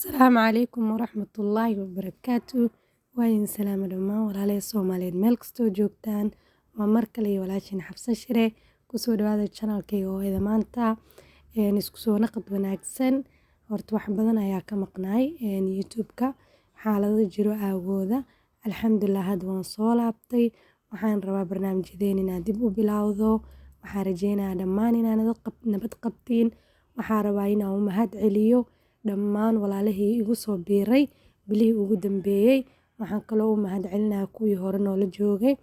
Asalaamu calaykum waraxmatullaahi wabarakaatu. Waa idin salaama dhammaan walaalaha Soomaaliyeed meel kastoo joogtaan. Waa mar kale iyo walaashiin Xafsa Shire. Kusoo dhawaada channelkayga Hooyada Maanta. Isku soo naqad wanaagsan. Horta wax badan ayaa ka maqnaay YouTube-ka xaalado jiro aawgooda. Alxamdulillah, hadda waan soo laabtay. Waxaan rabaa barnaamijyadeen inaan dib u bilowdo. Waxaan rajeynayaa dhammaan inaad nabad qabtiin. Waxaan rabaa inaan u mahad celiyo dhammaan walaalihii igu soo biiray bilihii ugu dambeeyay. Waxaan kaloo u mahad celinayaa kuwii hore noola joogay.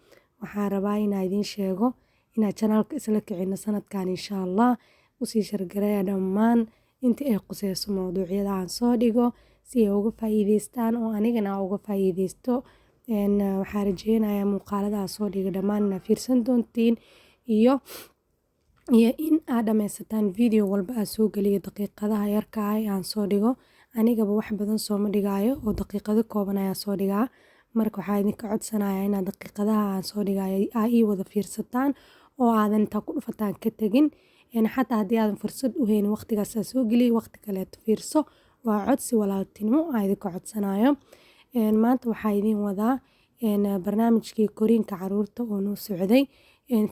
Waxaan rabaa inaan idiin sheego inaan channelka isla kicino sanadkan, insha Allah. Usii share gareeya dhammaan inta ay quseyso mowduucyada aan soo dhigo si ay uga faa'iideystaan oo anigana aan uga faa'iideysto. Waxaan rajeynayaa muuqaalada aan soo dhigo dhammaan inaad fiirsan doontiin iyo in aad dhammaysataan video walba aan soo geliyo daqiiqadaha yarka ah ee aan soo dhigo. Anigaba wax badan sooma dhigaayo oo daqiiqado kooban ayaa soo dhigaa. Marka waxaa idinka codsanayaa inaad daqiiqadaha aan soo dhigayo aa ii wada fiirsataan oo aadan intaa ku dhufataan ka tegin. Xataa haddii aadan fursad u haynin waqtigaas aan soo geliyay, waqti kaleeto fiirso. Waa codsi walaaltinimo aan idinka codsanayo. Maanta waxaa idiin wadaa barnaamijkii koriinka carruurta oo noo socday.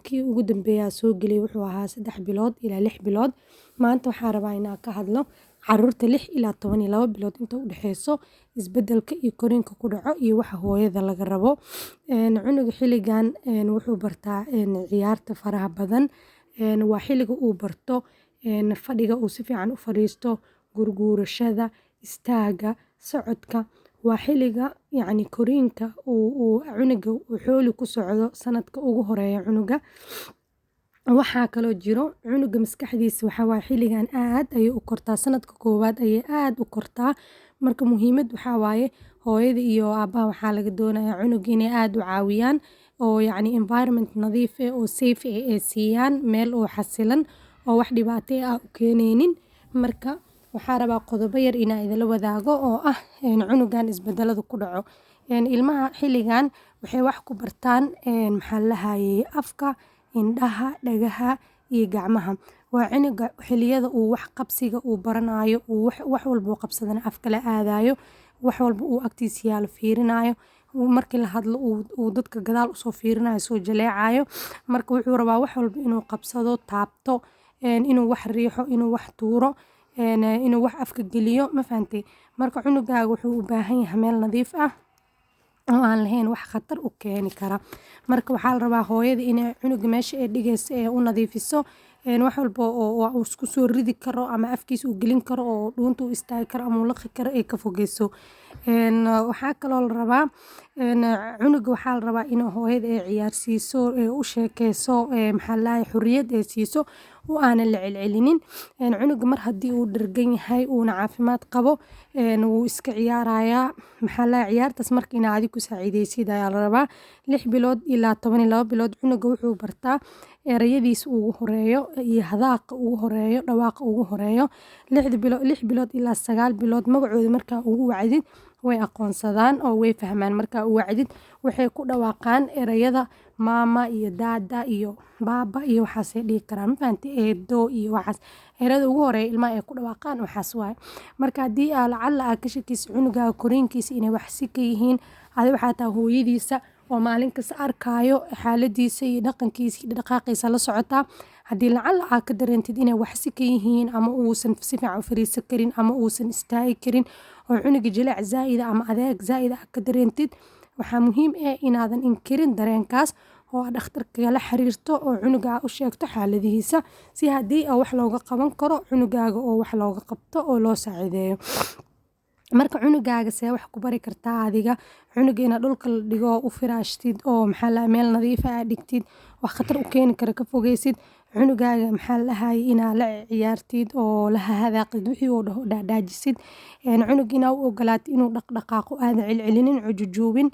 Kii ugu dambeeyay aan soo geliyay wuxuu ahaa 3 bilood ilaa 6 bilood. Maanta waxaan rabaa inaan ka hadlo carruurta 6 ilaa 12 bilood inta u dhexeyso, isbeddelka iyo koriinka ku dhaco iyo waxa hooyada laga rabo. Cunuga xilligan wuxuu bartaa ciyaarta faraha badan. Waa xilliga uu barto fadhiga, uu si fiican u fadhiisto, gurguurashada, istaaga, socodka. Waa xilliga yacni koriinka uu cunuga uu xooli ku socdo, sanadka ugu horeeya cunuga. Waxaa kaloo jiro, cunuga maskaxdiisa waxaa waaye xilligan aad ayay u kortaa, sanadka koowaad ayay aad u kortaa. Marka muhiimad waxaa waaye, hooyada iyo aabaha waxaa laga doonayaa cunuga inay aad u caawiyaan oo yacni environment nadiif ah oo safe ah ay siiyaan, meel oo xasilan oo wax dhibaato ah u keeneynin. Marka waxaa rabaa qodobo yar inaan idinla wadaago oo ah cunugan isbedelada ku dhaco. Ilmaha xilligan waxay wax ku bartaan, maxaa la dhahayay, afka, indhaha, dhagaha iyo gacmaha. Waa cunuga xilliyada uu wax qabsiga uu baranayo, uu wax walba uu qabsadana afka la aadayo, wax walba uu agtiisa yaalo fiirinayo, markii la hadlo uu dadka gadaal usoo fiirinayo, soo jaleecayo. Marka wuxuu rabaa wax walba inuu qabsado, taabto, inuu wax riixo, inuu wax tuuro, inuu wax afka geliyo. Ma fahantay? Marka cunugaaga wuxuu u baahan yahay meel nadiif ah oo aan lahayn wax khatar u keeni kara. Marka waxaa la rabaa hooyada inay cunuga meesha ay dhigayso ee u nadiifiso, wax walba oo uu isku soo ridi karo ama afkiisa uu gelin karo oo dhuunta u istaagi karo ama uu laqi karo ay ka fogeyso. Waxaa kaloo la rabaa, cunuga waxaa la rabaa in hooyada ay ciyaarsiiso, ee u sheekeyso, maxaa la dhahay, xorriyad ay siiso oo aanan la celcelinin. Cunuga mar haddii uu dhergan yahay, uuna caafimaad qabo, wuu iska ciyaarayaa. Maxaa la dhahay, ciyaartaas marka inaad adiga ku saacideysid ayaa la rabaa. 6 bilood ilaa 12 bilood cunuga wuxuu bartaa erayadiisa ugu horeeyo iyo hadaaqa ugu horeeyo, dhawaaqa ugu horeeyo. 6 bilood, 6 bilood ilaa 9 bilood magacooda markaa ugu wacdid way aqoonsadaan oo way fahmaan. Markaa u wacdid waxay ku dhawaaqaan erayada maama iyo daada iyo baaba iyo waxaasay dhihi karaan. Ma fahantay? Eedo iyo waxaas, erayada ugu horeeya ilmaha ay ku dhawaaqaan waxaas waaye. Marka haddii aa lacalla aa ka shakiso cunugaaga koriinkiisa inay wax si ka yihiin, adi waxaa tahay hooyadiisa oo maalin kasta arkaayo xaaladiisa iyo dhaqankiisa iyo dhaqaaqiisa la socotaa. Haddii lacalla aa ka dareentid inay wax si ka yihiin ama uusan si fiican u fariisan karin ama uusan istaagi karin oo cunuga jileec zaa'id ah ama adeeg zaa'id ah ka dareentid, waxaa muhiim ah inaadan inkirin dareenkaas oo aad dhakhtarka la xiriirto oo cunuga aa u sheegto xaaladihiisa, si haddii wax looga qaban karo cunugaaga oo wax looga qabto oo loo saacideeyo. Marka cunugaaga see wax ku bari kartaa adiga? Cunuga inaad dhulka la dhigo, u firaashtid oo, maxaa la, meel nadiif ah aad dhigtid, wax khatar u keeni kara ka fogeysid. Cunugaaga, maxaa la dhahayay, inaad la ciyaartid oo la hadaaqid, wixii uu dhaho dhaadhaajisid. Cunug inaa u ogolaatid inuu dhaqdhaqaaqo, aadan celcelinin, cujujuubin.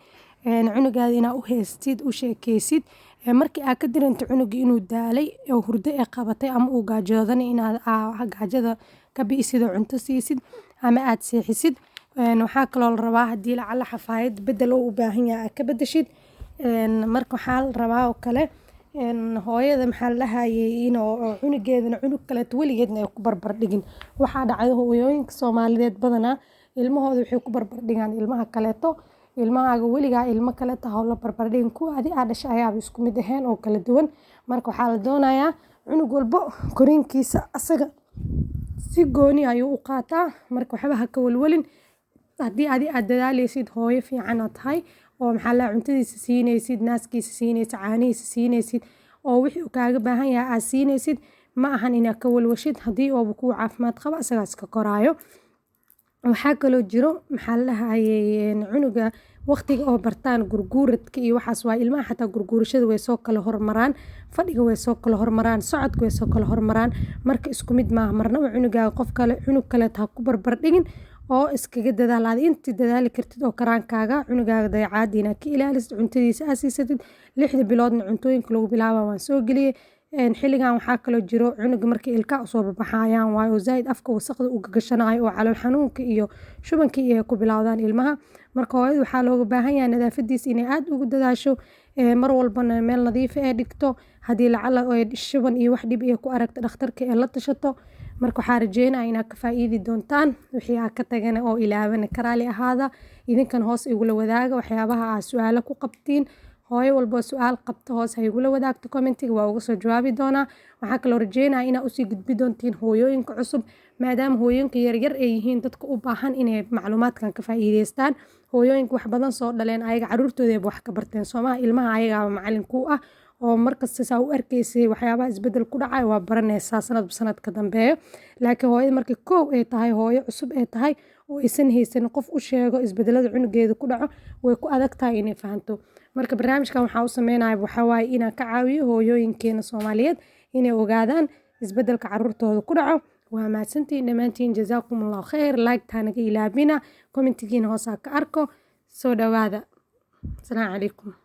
Cunugaaga inaa u heystid, u sheekeysid. Markii aad ka dareento cunuga inuu daalay oo hurdo ay qabatay ama uu gaajoodana, inaad gaajada ka bi'isid oo cunto siisid ama aad seexisid. Waxaa kaloo la rabaa haddii lacalla xafaayad bedel uu u baahan yahay aad ka bedeshid. Marka waxaa la rabaa oo kale hooyada, maxaa la dhahayay, in cunugeedana cunug kaleeto weligeedna ay ku barbar dhigin. Waxaa dhacday hooyooyinka Soomaaliyeed badanaa. Ilmahooda waxay ku barbar dhigaan ilmaha kaleeto. Ilmahaaga weligaa ilmo kaleeto ha la barbar dhigin, kuwa adi aa dhashay ayaaba isku mid ahayn oo kala duwan. Marka waxaa la doonayaa cunug walbo koriinkiisa asaga si gooni ayuu u qaataa. Marka waxba ha ka walwalin haddii adi aad dadaaleysid, hooyo fiican aad tahay oo maxaa la cuntadiisa siinaysid, naaskiisa siinaysid, caanihiisa siinaysid, oo wixii uu kaaga baahan yahay aad siinaysid. Ma ahan inaad ka walwashid haddii ooba kuu caafimaad qabo, asagaa iska koraayo. Waxaa kaloo jiro, maxaa la dhahayay, cunuga waqtiga oo bartaan gurguuradka iyo waxaas waa ilmaha xataa gurguurashada way soo kala hormaraan, fadhiga way soo kala hormaraan, socodka way soo kala hormaraan. Marka isku mid maaha marnaba. Cunugaaga qof kale, cunug kaleeto ha ku barbar dhigin oo iskaga dadaal aad intii dadaali kartid oo karaankaaga. Cunugaaga dayacaadda inaad ka ilaalisid, cuntadiisa aad siisatid. 6da biloodna cuntooyinka lagu bilaaba waan soo geliyey xilligan. Waxaa kaloo jiro cunuga markay ilkaha usoo baxayaan waayo oo zaaid afka wasaqda u gagashanayo oo calool xanuunka iyo shubanka iyo ay ku bilowdaan ilmaha. Marka hooyada waxaa looga baahan yahay nadaafadiisa inay aad ugu dadaasho, mar walbana meel nadiif ah ay dhigto. Haddii lacala shuban iyo wax dhib iyo ku aragto, dhakhtarka ee la tashato. Marka waxaa rajeynaya inaad ka faa'iidi doontaan. Wixii aad ka tagana oo ilaabana, karaali ahaada. Idinkan hoos igula wadaaga waxyaabaha aad su-aalo ku qabtiin. Hooyo walbo su-aal qabto hoos ha igula wadaagto commentiga, waa uga soo jawaabi doonaa. Waxaa kaloo rajeynaya inaad usii gudbi doontiin hooyooyinka cusub, maadaama hooyooyinka yaryar ay yihiin dadka u baahan inay macluumaadkan ka faa'iideystaan. Hooyooyinka wax badan soo dhaleen ayaga caruurtooda wax ka barteen soomaha. Ilmaha ayagaaba macalin ku ah oo markasta saa u arkaysay waxyaabaha isbedel ku dhacay waa baranaysaa sanadba sanadka dambeeyo. Laakiin hooyada markii kow ay tahay, hooyo cusub ay tahay oo aysan haysan qof u sheego isbedelada cunugeeda ku dhaco, way ku adag tahay inay fahanto. Marka barnaamijkan waxaa u sameynaya waxaa waaye inaan ka caawiyo hooyooyinkeena Soomaaliyeed inay ogaadaan isbedelka caruurtooda ku dhaco. Waa mahadsantihiin dhammaantiin, jazaakum Allahu khayr. Like naga ilaabina, commentigiina hoos ha ka arko. Soo dhawaada, asalaamu calaykum.